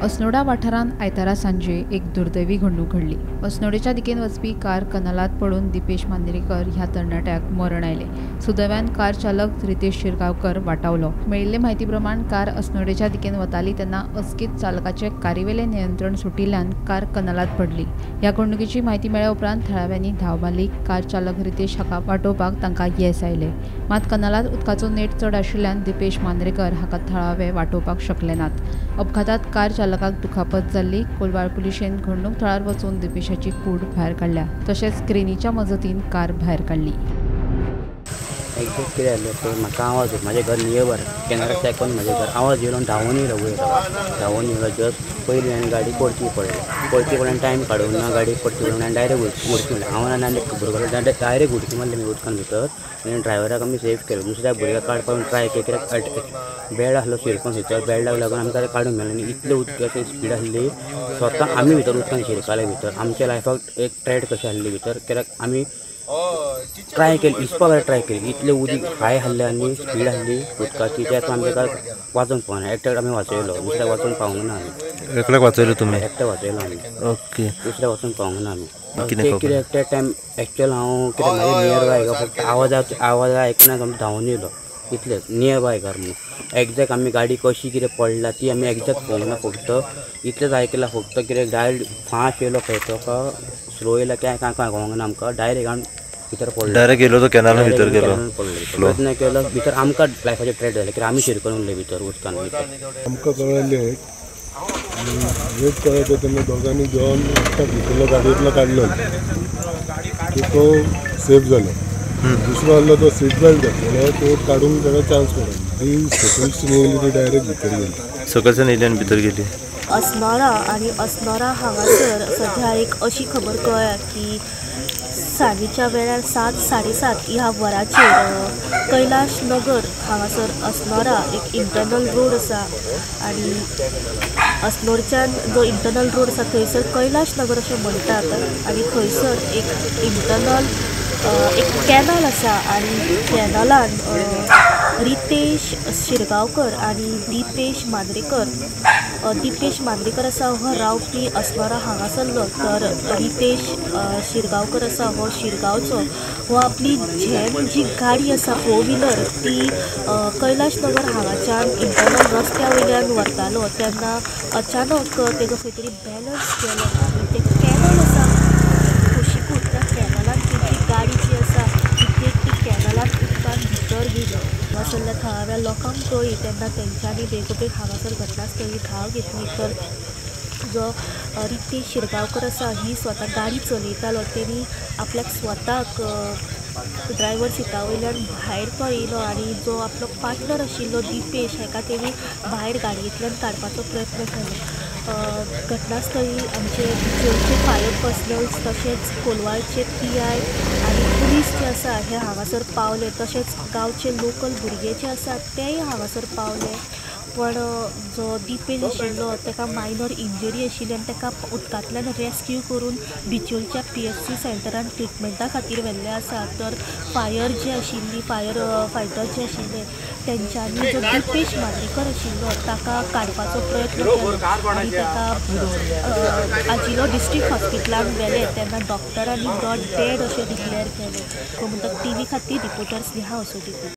अस्नोडा वाठारांत आयतारा सांजे एक दुर्दैवी घडणूक घडली. अस्नोडेच्या दिकेन वचपी कार कनालात पडून दीपेश मांद्रेकर ह्या तरणाट्याक मरण आयलें. सुदैवान कार चालक रितेश शिरगांवकर वाटावलो. मेळिल्ले म्हायती प्रमाण कार अस्नोडेच्या दिकेन वताली तेन्ना अचकीत चालकाचे कारीवेलें नियंत्रण सुटिल्ल्यान कार कनालात पडली. ह्या घडणुकेची म्हायती मेळ्ळ्या उपरांत थळाव्यांनी धांव मारली. कार चालक रितेश हाका वाटोवपाक तांकां येस आयलें. मात कनालात उदकाचो नेट चड आशिल्ल्यान दीपेश मांद्रेकर हाका थळावे वाटोवपाक शकले नात. अपघातात कार चालकाक दुखापत जाल्ली. कोलवाळ पुलिशेन घडणूक थळार वचून दीपेशाची कूड भायर काडल्या. तशेंच क्रेनीच्या मजतीन कार भायर काडली. एक्झॅक्ट कितें जालें पळय, म्हाका आवाज येयलो. म्हाजें घर नियर कॅनरा सेकंड म्हाजें घर. आवाज येयलो आनी धांवून येयलो वयर. धांवून येयलो जस्ट पयलीं हांवें गाडी परती पळयली. परती पळयली टायम काडूंक ना. गाडी परती पळोवन हांवें डायरेक्ट उडकी मारली. हांव आनी एक भुरगो डायरेक्ट उडकी मारली आमी उदकान भितर आनी ड्रायव्हराक आमी सेफ केलो. दुसऱ्या भुरग्याक काडपाक ट्राय केली कित्याक बेड आसलो शिरकोन थंयसर. बेल्डाक लागून आमकां काडूंक मेळना आनी इतले उदक अशें स्पीड आसली. स्वता आमी भितर उदकान शिरकाले भितर. आमच्या लायफाक एक ट्रेड कशें आसली भितर कित्याक आमी ट्राय केली इसपा ट्राय केली. इतले उदीक हाय आसलें आनी स्पीड आसली उदकाची. त्याच आमकां वाचोवंक पावना. एकट्याक आमी वाचयलो, दुसऱ्याक वाचोवंक पावूंक ना आमी. एकल्याक वाचयलो तुमी? एकट्याक वाचयलो आमी. ओके. दुसऱ्याक वाचोवंक पावूंक ना आमी. कितें त्या टायम एक्चुअल हांव कितें म्हाजें नियर बाय फक्त आवाज आयकून आमी धांवून येयलो. इतलेंच नियर बाय घर म्हणून एग्जॅक्ट आमी गाडी कशी कितें पडला ती आमी एग्जॅक्ट पळोवंक ना. फक्त इतलेंच आयकलां फक्त कितें डायरेक्ट फास्ट येयलो खंय तो स्लो येयला काय कांय कळोंक ना आमकां. डायरेक्ट आमी भितर पडलो. डायरेक्ट येयलो तो कॅनलान भितर गेलो. पडलो प्रयत्न केलो भितर. आमकां लायफाचें ट्रेड जालें कित्याक आमी शिरकून उरले भितर उदकान भितर. आमकां कळ्ळें लेट लेट कळ्ळें तेन्ना दोगांनी घेवन एकट्याक भितरलो गाडयेंतलो काडलो तो सेफ जालो. दुसरो आहलो तो सीट बेल्ट घातलेलो तो काडूंक ताका चान्स मेळना. ती सकलच्यान येयली ती डायरेक्ट भितर गेली. सकलच्यान येयली आनी भितर गेली. अस्नोडा आनी अस्नोडा हांगासर सध्या एक अशी खबर कळ्ळ्या की सांजेच्या वेळार 7 साडे 7 ह्या वराचेर कैलाश नगर हांगासर अस्नोडा एक इंटरनल रोड आसा आनी अस्नोडच्यान जो इंटरनल रोड आसा थंयसर कैलाश नगर अशें म्हणटात आनी थंयसर एक इंटरनल एक कॅनल आसा आनी कॅनलान रितेश शिरगांवकर आनी दीपेश मांद्रेकर. दीपेश मांद्रेकर आसा हो रावपी अस्नोडा हांगासरलो, तर रितेश शिरगांवकर आसा हो शिरगांवचो. हो आपली झेम जी गाडी आसा 4 व्हिलर ती कैलाश नगर हांगाच्यान इंटरनल रस्त्या वयल्यान व्हरतालो तेन्ना अचानक तेजो खंय तरी बॅलन्स गेलो आनी तें कॅनल आसा कुशीकूच त्या कॅनलान तेंची गाडी जी आसा ती कॅनलान उदकान भितर गेली. हांगासरल्या थळाव्या लोकांक कळ्ळी तेन्ना तेंच्यांनी बेगोबेग हांगासर घटनास्थळी धांव घेतली. तर जो रितेश शिरगांवकर आसा ही स्वता गाडी चलयतालो तेणी आपल्याक स्वताक ड्रायव्हर सिटा वयल्यान भायर तो येयलो आनी जो आपलो पार्टनर आशिल्लो दीपेश हेका तेणी भायर गाडयेंतल्यान काडपाचो प्रयत्न केलो. घटनास्थळी आमचे बिचोलचे फायर पर्सनल्स तशेंच कोलवाळचे PI आनी पुलीस जे आसा हे हांगासर पावले. तशेंच गांवचे लोकल भुरगे जे आसा तेय हांगासर पावले. पण जो दीपेश आशिल्लो ताका मायनर इंजरी आशिल्ली आनी ताका उदकांतल्यान रेस्क्यू करून बिचोलच्या PHC सेंटरान ट्रिटमेंटा खातीर व्हेल्लें आसा. तर फायर जी आशिल्ली फायर फायटर जे आशिल्ले तेंच्यांनी जो दीपेश मांद्रेकर आशिल्लो ताका काडपाचो प्रयत्न केलो आनी ताका आजिलो डिस्ट्रिक्ट हॉस्पिटलान व्हेलें तेन्ना डॉक्टरांनी ब्रॉड डेड अशें डिक्लेअर केलें. गोमंतक TV खातीर रिपोर्टर स्नेहा असोजी.